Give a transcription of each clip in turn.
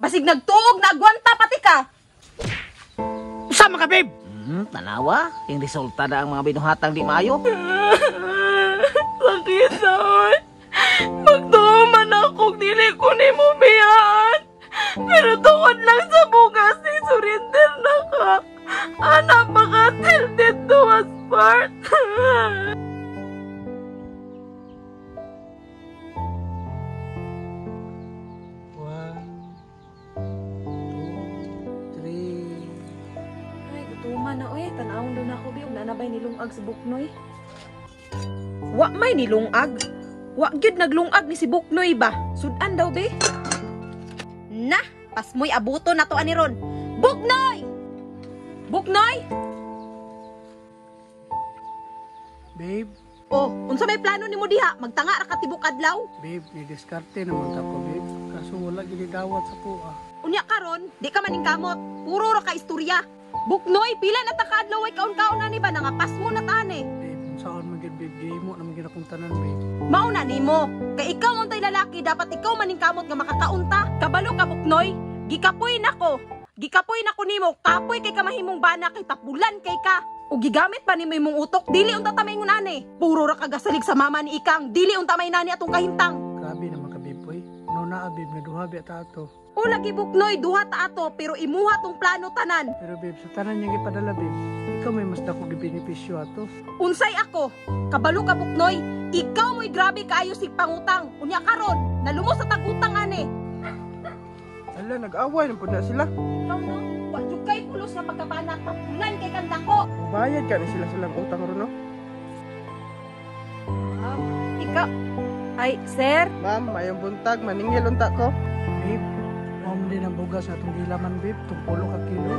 Basig nagtuog na agwanta pati ka. Sama ka, babe. Tanawa, yung resulta na ang mga binuhatang di maayo. Sakit naman. Magtuo man ako, dili ko nimo biyaan. Pero tungod lang sa bugas ni surrender na ka. Anak, baka till death do us part. One, two, three. Ay, gutuman na oy. Tanawon daw na ako, bi. Ug nanabay nilungag sa Buknoy. Wa may nilungag. Wa gyud naglungag ni si Buknoy ba? Sudan daw be. Na, pasmoy abuto na to ani ron. Buknoy! Buknoy! Babe, Oh, unsa may plano nimo diha? Magtanga ra ka tibok adlaw? babe, ni-diskarte naman ta ko, babe. Kaso wala gini dawat sa kuha. Unya karon, di ka maning kamot. Puro ra ka istorya. Buknoy, pila na ta kaadlaw ay kaon-kaon na ni ba nangapas mo na ta ani. Babe, unsaon man gyud, babe, gihimo naman gyud akong tanan, babe. Mao na nimo. Kay ikaw man tay lalaki, dapat ikaw maning kamot nga makakaunta. Kabalo ka, Buknoy. Gikapoy nako. Gikapoy nako nimo. Kapoy kay kamahimong bana kay tapulan kay ka. O gigamit pa nimo imong utok, dili unta ta maingon ani. Puro ra kagasalig sa mama ni Ikang, dili unta may nani atong kahimtang. Grabe naman ka, babe, oy. Ano na, babe, nga duha ba ta ato. O lagi Buknoy, duha ta ato, pero imuha tong plano tanan. Pero babe, sa tanan niyang gipadala, babe, ikaw may mas dako gibenepisyo ato. Unsay ako? Kabalo ka, Buknoy, ikaw mo'y grabe kaayo sig pangutang. Unya karon, nalumos sa tag-utang ani. Ala, nag-away na po na sila. Ikaw no, wa jud kay pulos nga pagkabana, tapulan kay kang dako. Mubayad ka ni sila silang utang ron, no? Ikaw, ay sir, Ma'am, mayong buntag, maningil unta ko. Babe, mao man din ang bugas sa atong gilaman, babe, tungpulo ka kilo.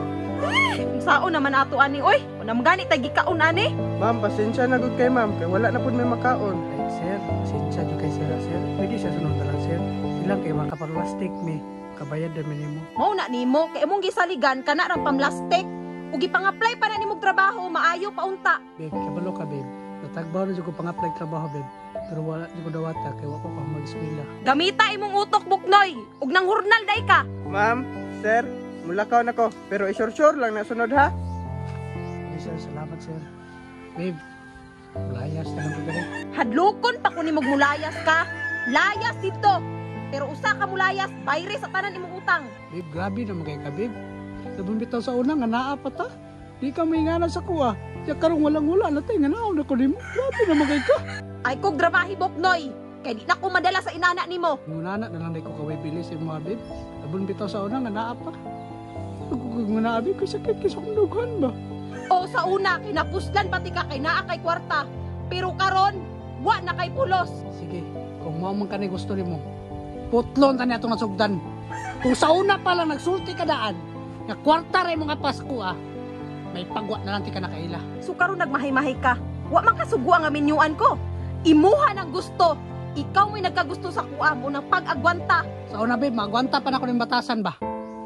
sao naman ato ani oy? Unam gani tay gikaon ani. Ma'am, pasensya na gud kay ma'am, kay wala na pud may makaon. Ay, sir, pasensya jud kay sir, ah, sir. Pwede siya sunod na lang, sir. Silang kay makaparlastik mi. Kabayad na nimo. Mao na nimo kay imong gisaligan kana rang pamlastik. Ug gipang-apply pa na nimog trabaho, maayo pa unta. Babe, kabalo ka, babe. Natagbaw na jud ko pang-apply trabaho, babe. Pero wala jud ko dawata kay wa ko pa mag-eskwela. Gamita imong utok, Buknoy, ug nang hurnal day ka. Ma'am, sir, mulakaw na ko, pero isure-sure lang na sunod ha. Ay, sir, salamat, sir. Babe, layas na lang ko diri. Hadlokon pa ko nimog mulayas ka. Layas dito. Pero usa ka mulayas, bayre sa tanan imong utang. Babe, grabe naman kay ka, babe. Labang bitaw sa una, nga naa pa ta. Di ka may sa kuha. Ya karong walang wala na tayo, nga naa na ko nimo. Grabe naman kay ka. Ay kog drabahi, Buknoy. Kay di na ko madala sa inana nimo. Ngunana na lang day ko kaway bilis sa mga babe. Labang bitaw sa una, nga naa pa. Nagkukog nga naa, babe, kay sakit kay sa akong dughan ba? O sa una, kinapuslan pati ka kay naa kay kwarta. Pero karon, wa na kay pulos. Sige, kung mao man kani gusto nimo, putlon ta niya itong nasugdan. Kung sa una pa lang nagsulti ka daan, nga kwarta rin mga Pasko ah, may pagwa na lang ti ka nakaila. So karon nagmahay-mahay ka. Wa man kasugwa nga minyuan ko. Imuha ng gusto. Ikaw mo'y nagkagusto sa kuha mo ng pag-agwanta. Sa una babe, magwanta pa na ko ng batasan ba?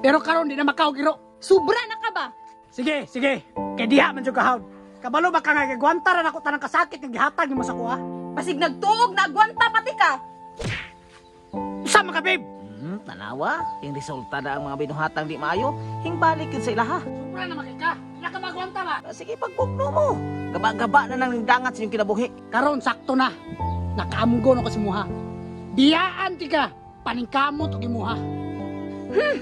Pero karon di na makaugiro. Sobra na ka ba? Sige, sige. Kay diha man jud kahawd. Kabalo ba ka nga gigwanta ra nako tanang kasakit nga gihatag nimo sa kuha? Basig nagtuog na agwanta pati ka. Sama ka, babe. Tanawa, yung resulta na ang mga binuhatang di maayo, hingbalik yun sa ilaha. Sobra na makika. Ka. Di na ka magwanta ba? Ah, sige, pagbukno mo. Gaba-gaba na nang dangat sa inyong kinabuhi. Karon sakto na. Nakaamgo na ko si muha. Diyaan ti ka. Paningkamot og imuha.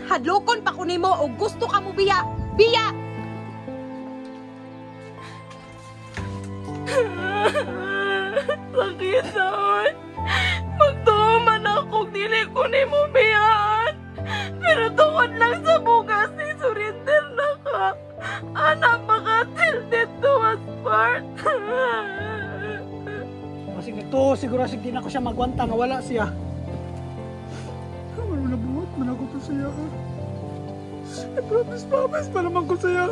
Hadlokon pa ko nimo og gusto ka mo biya. Biya! Sakit naman. Magtuo man ako, dili ko nimo biyaan. Pero tungod lang sa bugas ni surrender na ka. Anak, baka till death do us part. Masig nagtuo siguro sig di na ko siya magwanta nga wala siya. Ano na buhat man ako to siya. I promise, promise pa naman ko siya.